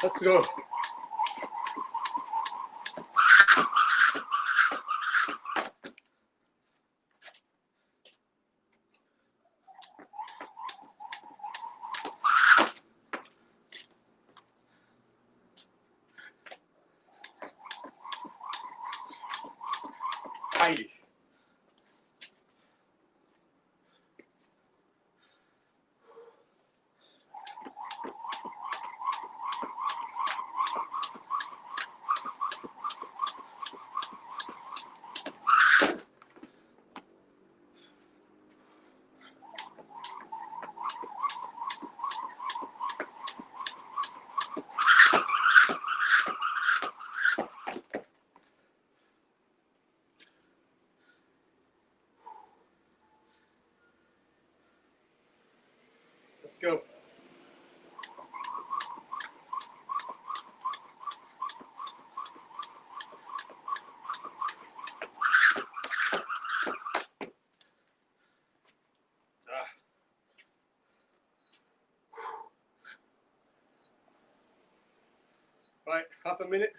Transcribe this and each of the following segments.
Let's go. ሓይሊ። Let's go. Ah. Right, half a minute.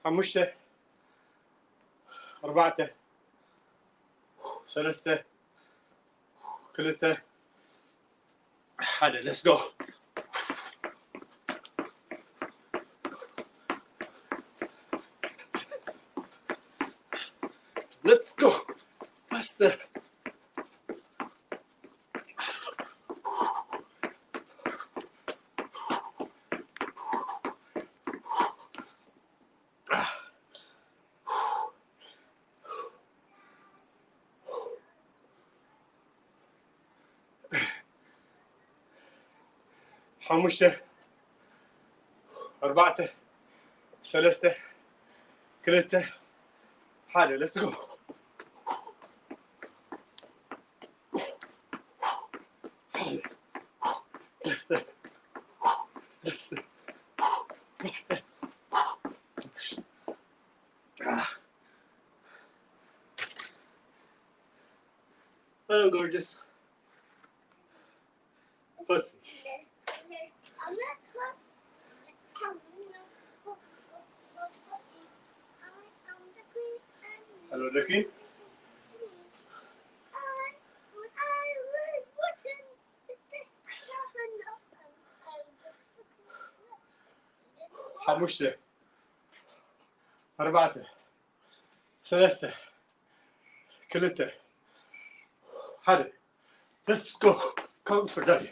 ሓሙሽተ፣ ኣርባዕተ፣ ሰለስተ፣ ክልተ፣ ሓደ። Let's go. Let's go. Faster. ሓሙሽተ፣ ኣርባዕተ፣ ሰለስተ፣ ክልተ፣ ሓደ። Let's go. ሓደ፣ ክልተ፣ ሰለስተ፣ ኣርባዕተ፣ ሓሙሽተ። Oh, gorgeous. Pussy. Hello, the queen. ሓሙሽተ፣ ኣርባዕተ፣ ሰለስተ፣ ክልተ፣ ሓደ። Let's go. Come for daddy.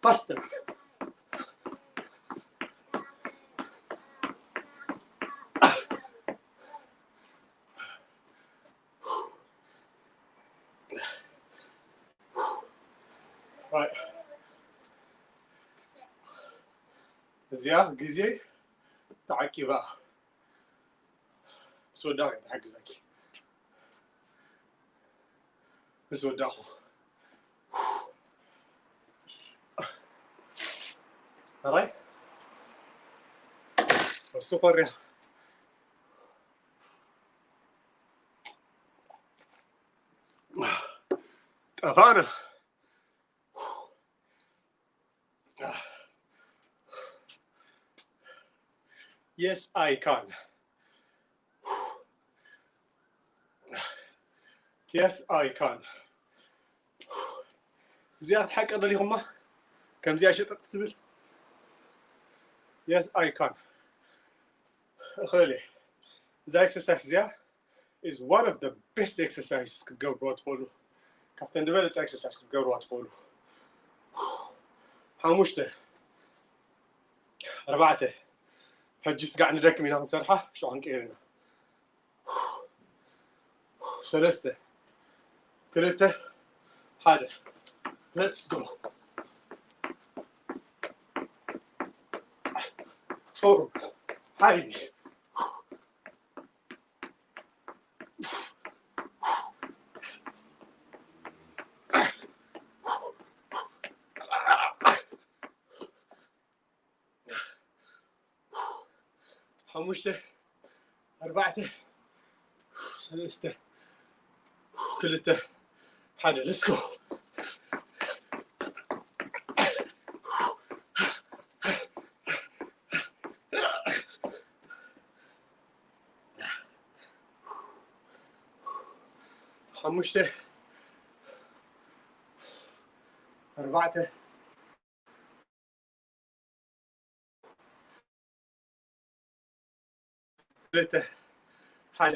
Faster. Right. እዚኣ ግዜ ተዓቂባ። ምስ ወዳእኩ እየ ትሓግዘኪ። ምስ ወዳእኩ። ኣራይ? እሱ ኮርያ። ጠፋና። Yes, I can. Yes, I can. እዚኣ ክትሓቀ ደሊኹማ? ከምዚኣ ሸጠጥ ትብል? Yes, I can. እኽእል እየ። እዛ ኤክሰርሳይስ እዚኣ is one of the best exercises ክትገብርዋ ትኽእሉ። ካብተን ዝበለፀ ኤክሰርሳይስ ክትገብርዋ ትኽእሉ። ሓሙሽተ፣ ኣርባዕተ። ሕጂ ስጋዕ ንደክም ኢና ክንሰርሓ፣ ሽዑ ክንቅይር ኢና። ሰለስተ፣ ክልተ፣ ሓደ። Let's go. ፎርም ሓይሊ። ሓሙሽተ፣ ኣርባዕተ፣ ሰለስተ፣ ክልተ፣ ሓደ። Let's go. ሓሙሽተ፣ ኣርባዕተ፣ ክልተ፣ ሓደ።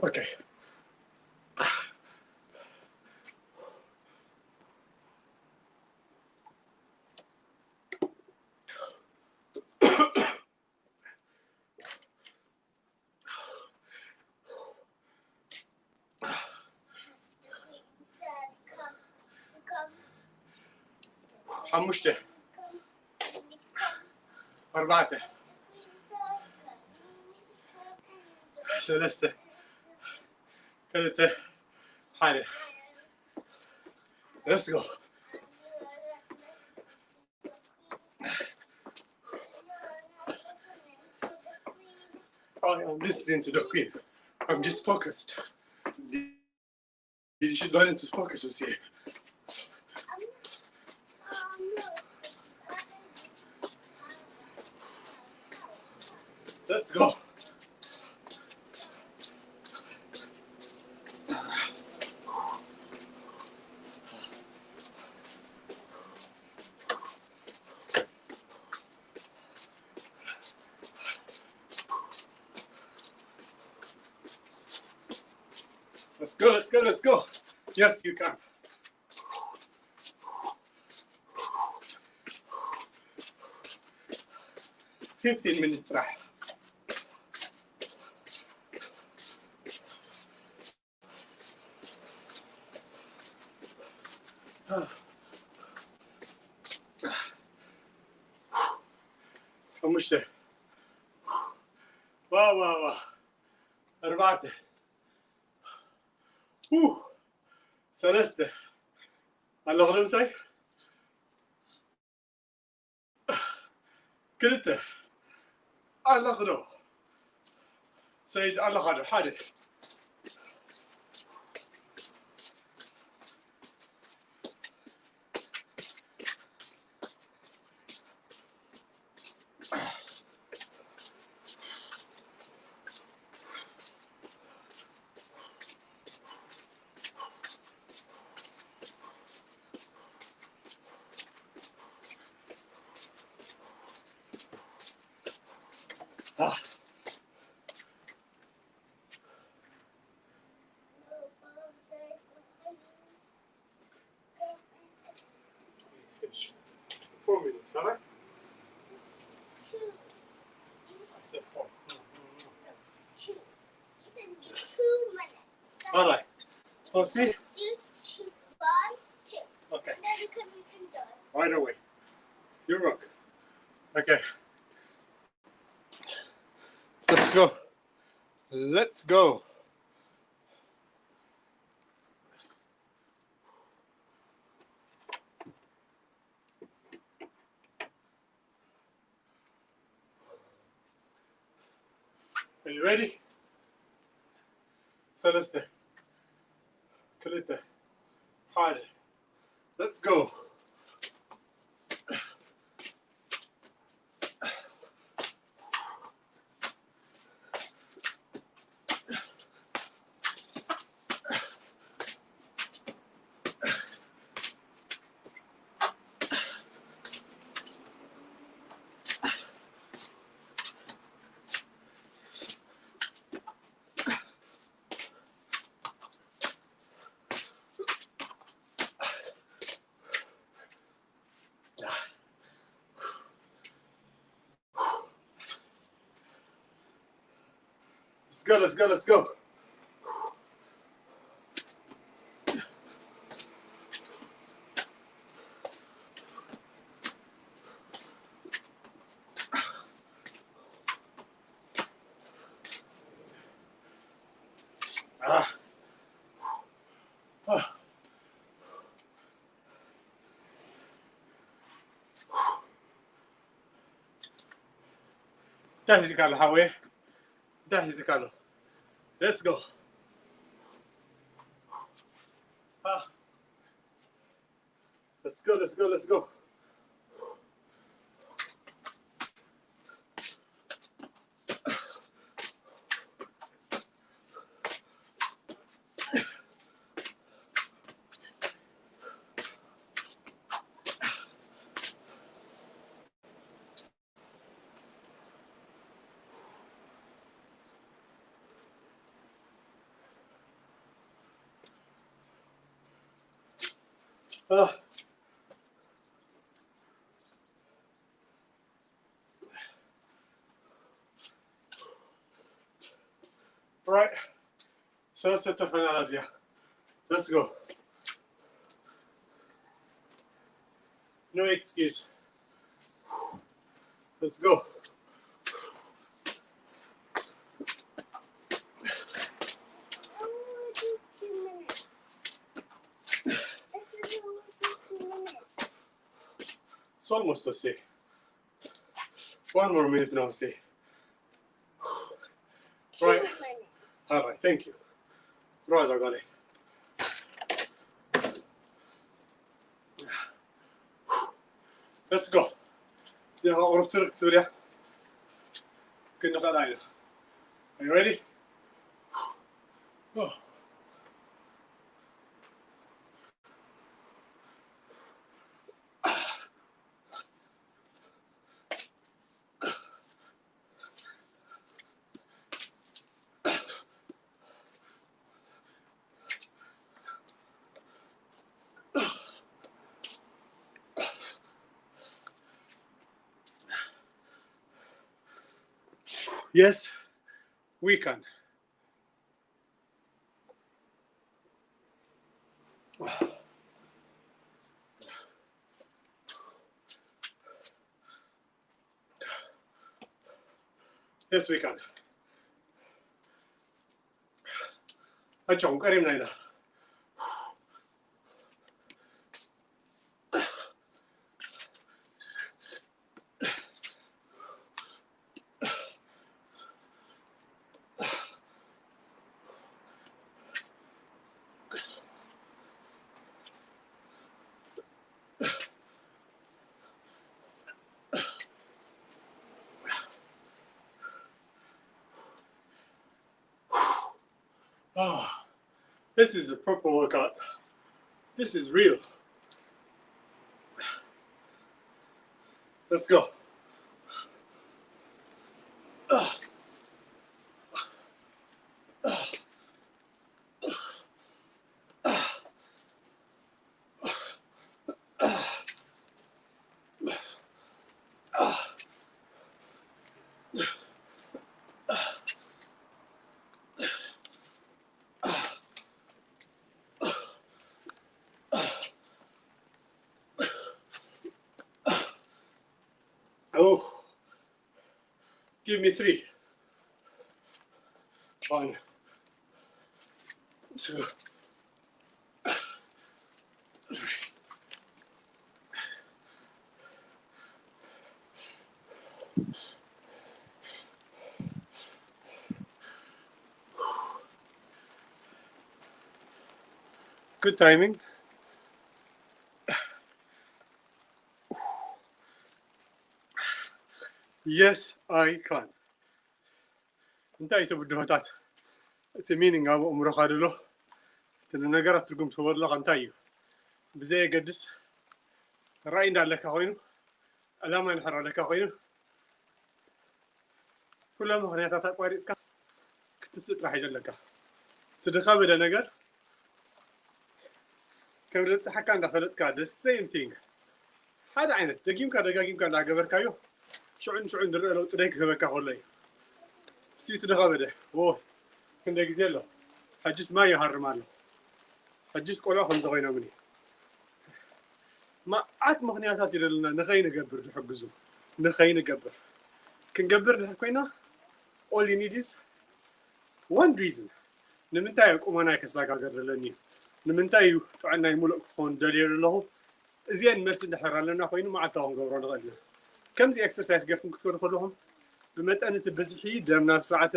ኦኬ። ሓሙሽተ፣ ኣርባዕተ፣ ሰለስተ፣ ክልተ፣ ሓደ። Let's go. I am listening to the queen. I'm just focused. You should learn to focus, you see. Let's go. Let's go, let's go, let's go. Yes, you can. Fifteen minutes ጥራሕ። ሓሙሽተ። ዋ፣ ዋ፣ ዋ። ኣርባዕተ። ኡ፣ ሰለስተ። ኣለኹ ዶ ምሳይ? ክልተ። ኣለኹ ዶ? ሰይድ ኣለኻ ዶ? ሓደ። Ah. It's finished. Four minutes, all right? I said four. No, no, no. Two. You can do two minutes. All right. Oh, see? Do two, one, two. Okay. And then you can, you can do it. Right away. You're welcome. Okay. Let's go. Let's go. Are you ready? ሰለስተ፣ ክልተ፣ ሓደ። Let's go. Let's go, let's go. Ah. Ah. እንታይ ሒዝካ ኣሎ ሓወየ? እንታይ ሒዝካ ኣሎ? Let's go. Ah. Let's go, let's go, let's go. Ah. Right. So it's a tough analogy. Let's go. No excuse. Let's go. It's almost the same. One more minute now, see. Right. All right, thank you. Rosa, got it. Let's go. See how ቁሩብ ትርክ ትብል እያ። ክንኸዳ ኢና። Are you ready? Oh. Yes, we can. Yes, we can. ኣጆኹም፣ ቀሪብና ኢና። Ah, this is a proper workout. This is real. Let's go. Ah. Oh, give me three. One, two, three. Good timing. Yes, I can. እንታይ እቲ ብድሆታት? እቲ ሚኒንግ ኣብ ኣእምሮኻ ድሎ፣ እቲ ንነገራት ትርጉም ትህቦ ኣለኻ እንታይ እዩ? ብዘየገድስ ራእይ እንዳለካ ኮይኑ፣ ዕላማ እንድሕር ኣለካ ኮይኑ፣ ኩሎም ምኽንያታት ኣቋሪፅካ ክትስእ ጥራሕ እዩ ዘለካ። እቲ ድኸበደ ነገር ከም ዘብፅሓካ እንዳፈለጥካ፣ the same thing፣ ሓደ ዓይነት ደጊምካ ደጋጊምካ እንዳገበርካዮ፣ ሽዑን ሽዑን ዝረአ ለውጢ ደይ ክህበካ ከሎ እዩ። እቲ ድኸበደ፣ ዎ፣ ክንደይ ግዜ ኣሎ? ሕጅስ ማይ ይሃርም ኣሎ። ሕጅስ ቆልዑ ከምዚ ኮይኖምኒ። መዓት ምኽንያታት ይደልና ንኸይንገብር ዝሕግዙ፣ ንኸይንገብር። ክንገብር ድሕር ኮይና፣ all you need is one reason። ንምንታይ እዩ ቁመናይ ከሰጋገር ዘለኒ? ንምንታይ እዩ ጥዕናይ ሙሉእ ክኸውን ደልየ ዘለኹ? እዚአን መልሲ እንድሕር ኣለና ኮይኑ መዓልታዊ ክንገብሮ ንኽእል ኢና። ከምዚ ኤክሰርሳይስ ጌርኩም ክትከዱ ከለኹም ብመጠን እቲ ብዝሒ ደም ናብ ስርዓተ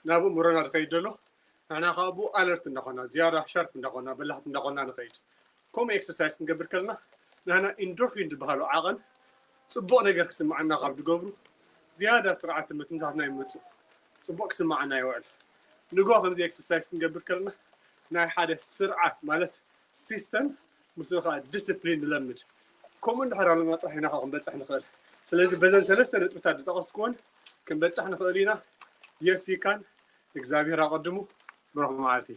ናብ ኣእምሮና ዝኸይድ ዘሎ ንሕና ከዓ ብኡ ኣለርት እንዳኾና ዝያዳ ሻርፕ እንዳኾና በላሕቲ እንዳኾና ንኸይድ። ከምኡ ኤክሰርሳይስ ክንገብር ከለና ንሕና ኢንዶርፊን ዝበሃሉ ዓቐን ፅቡቕ ነገር ክስምዓና ካብ ዝገብሩ ዝያዳ ኣብ ስርዓተ ምትንታትና ይመፁ። ፅቡቕ ክስምዓና ይውዕል። ንጎ ከምዚ ኤክሰርሳይስ ክንገብር ከለና ናይ ሓደ ስርዓት ማለት ሲስተም ምስ ከዓ ዲስፕሊን ንለምድ። ከምኡ እንድሕር ኣለና ጥራሕ ኢና ከዓ ክንበፅሕ ንኽእል። ስለዚ በዘን ሰለስተ ነጥብታት ዝጠቐስኩወን ክንበፅሕ ንኽእል ኢና። የስ ዩ ካን። እግዚኣብሔር ኣቐድሙ። ብሩኽ መዓልቲ።